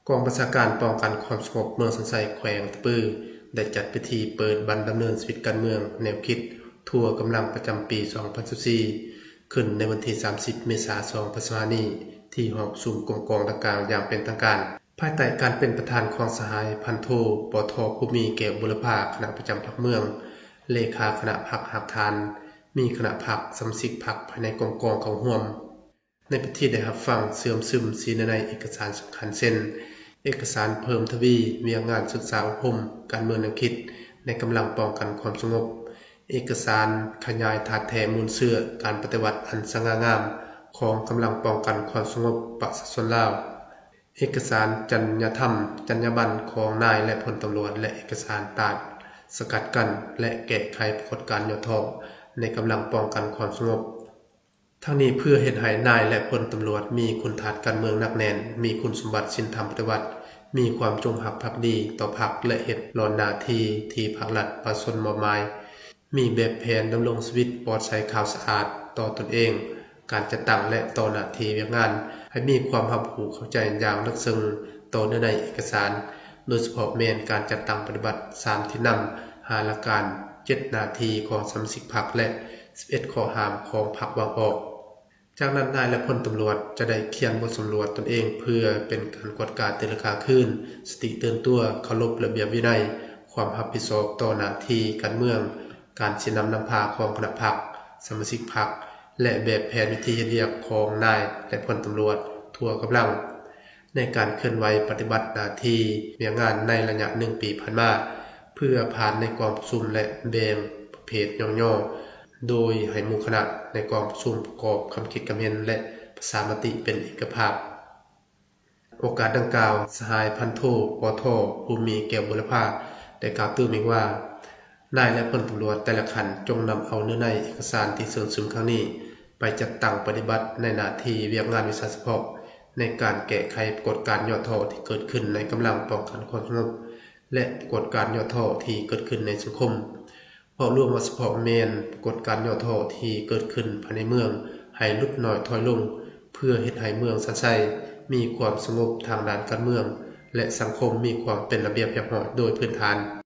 ກອງບັນຊາການປ້ອງກັນຄວາມສະຫງົບເມືອງສັນໄຊ ແຂວງອັດຕະປື ໄດ້ຈັດພິທີເປີດບັ້ນດຳເນີນຊີວິດການເມືອງແນວຄິດທົ່ວກຳລັງປະຈຳປີສອງພັນຊາວສີ່ ຂຶ້ນໃນວັນທີສາມສິບ ເມສາ ສອງພັນຊາວຫ້ານີ້ ທີ່ຫ້ອງປະຊຸມກົມກອງດັ່ງກ່າວຢ່າງເປັນທາງການ ພາຍໃຕ້ການເປັນປະທານຂອງສະຫາຍພັນໂທ ປທ ພູມີ ແກ້ວບຸລະພາ ຄະນະປະຈຳພັກເມືອງ, ເລຂາຄະນະພັກຮາກຖານ, ມີຄະນະພັກ, ສະມາຊິກພັກພາຍໃນກົມກອງເຂົ້າຮ່ວມ. ໃນພິທີໄດ້ຮັບຟັງເຊື່ອມຊຶມສີ່ເນື້ອໃນເອກະສານສຳຄັນເຊັ່ນ: ເອກະສານເພີ່ມທະວີວຽກງານສຶກສາອົບຮົມການເມືອງແນວຄິດໃນກຳລັງປ້ອງກັນຄວາມສະຫງົບ, ເອກະສານຂະຫຍາຍທາດແທ້ມູນເຊື້ອການປະຕິວັດອັນສະຫງ່າງາມຂອງກຳລັງປ້ອງກັນຄວາມສະຫງົບປະຊາຊົນລາວ, ເອກະສານຈັນຍາທຳ, ຈັນຍາບັນຂອງນາຍ ແລະ ພົນຕຳຫຼວດ ແລະ ເອກະສານຕ້ານສະກັດກັ້ນ ແລະ ແກ້ໄຂປາກົດການຫຍໍ້ທໍ້ໃນກຳລັງປ້ອງກັນຄວາມສະຫງົບ. ທັງນີ້ເພື່ອເຮັດໃຫ້ນາຍ ແລະ ພົນຕຳຫຼວດມີຄຸນທາດການເມືອງໜັກແໜ້ນ, ມີຄຸນສົມບັດສິນທຳປະຕິວັດ, ມີຄວາມຈົງຮັກພັກດີຕໍ່ພັກ ແລະ ເຮັດຫຼ້ອນໜ້າທີ່ທີ່ພັກລັດປະຊາຊົນມອບໝາຍ, ມີແບບແຜນດຳລົງຊີວິດປອດໄຊຄາວສະອາດຕໍ່ຕົນເອງ, ການຈັດຕັ້ງ ແລະ ຕໍ່ໜ້າທີ່ວຽກງານໃຫ້ມີຄວາມຮັບຮູ້ເຂົ້າໃຈຢ່າງເລິກເຊິ່ງຕໍ່ເນື້ອໃນເອກະສານ, ໂດຍສະເພາະແມ່ນການຈັດຕັ້ງປະຕິບັດສາມທິດນຳ, ຫ້າຫຼັກການ, ເຈັດໜ້າທີ່ຂອງສະມາຊິກພັກ ແລະ ສິບເອັດຂໍ້ຫ້າມຂອງພັກວາງອອກ. ຈາກນັ້ນນາຍ ແລະ ພົນຕຳຫຼວດຈະໄດ້ຂຽນບົດສຳຫຼວດຕົນເອງເພື່ອເປັນການກວດກາຕີລາຄາຄືນ, ສະຕິເຕືອນຕົວ, ເຄົາລົບລະບຽບວິໄນ, ຄວາມຮັບຜິດຊອບຕໍ່ໜ້າທີ່ການເມືອງ, ການຊີ້ນຳນຳພາຂອງຄະນະພັກ, ສະມາຊິກພັກ ແລະ ແບບແຜນວິທີເຮັດວຽກຂອງນາຍ ແລະ ພົນຕຳຫຼວດທົ່ວກຳລັງ ໃນການເຄື່ອນໄຫວປະຕິບັດໜ້າທີ່ວຽກງານໃນໄລຍະໜຶ່ງປີຜ່ານມາ ເພື່ອຜ່ານໃນກອງປະຊຸມ ແລະ ແບ່ງປະເພດຫຍໍ້ໆ ໂດຍໃຫ້ໝູ່ຄະນະໃນກອງປະຊຸມປະກອບຄຳຄິດຄຳເຫັນ ແລະ ປະຊາມະຕິເປັນເອກະພາບ. ໂອກາດດັ່ງກ່າວ, ສະຫາຍພັນໂທ ປທ ພູມີ ແກ້ວບຸລະພາ ໄດ້ກ່າວຕື່ມອີກວ່າ, ນາຍ ແລະ ພົນຕຳຫຼວດແຕ່ລະຂັ້ນຈົ່ງນຳເອົາເນື້ອໃນເອກະສານທີ່ເຊື່ອມຊຶມຄັ້ງນີ້ ໄປຈັດຕັ້ງປະຕິບັດໃນໜ້າທີ່ວຽກງານວິຊາສະເພາະ ໃນການແກ້ໄຂປາກົດການຫຍໍ້ທໍ້ທີ່ເກີດຂຶ້ນໃນກຳລັງປ້ອງກັນຄວາມສະຫງົບ ແລະ ປາກົດການຫຍໍ້ທໍ້ທີ່ເກີດຂຶ້ນໃນສັງຄົມ. ເວົ້າລວມວ່າສະເພາະແມ່ນປາກົດການຫຍໍ້ທໍ້ທີ່ເກີດຂຶ້ນພາຍໃນເມືອງໃຫ້ຫຼຸດນ້ອຍຖອຍລົງ ເພື່ອເຮັດໃຫ້ເມືອງສັນໄຊມີຄວາມສະຫງົບທາງດ້ານການເມືອງ ແລະ ສັງຄົມມີຄວາມເປັນລະບຽບຮຽບຮ້ອຍໂດຍພື້ນຖານ.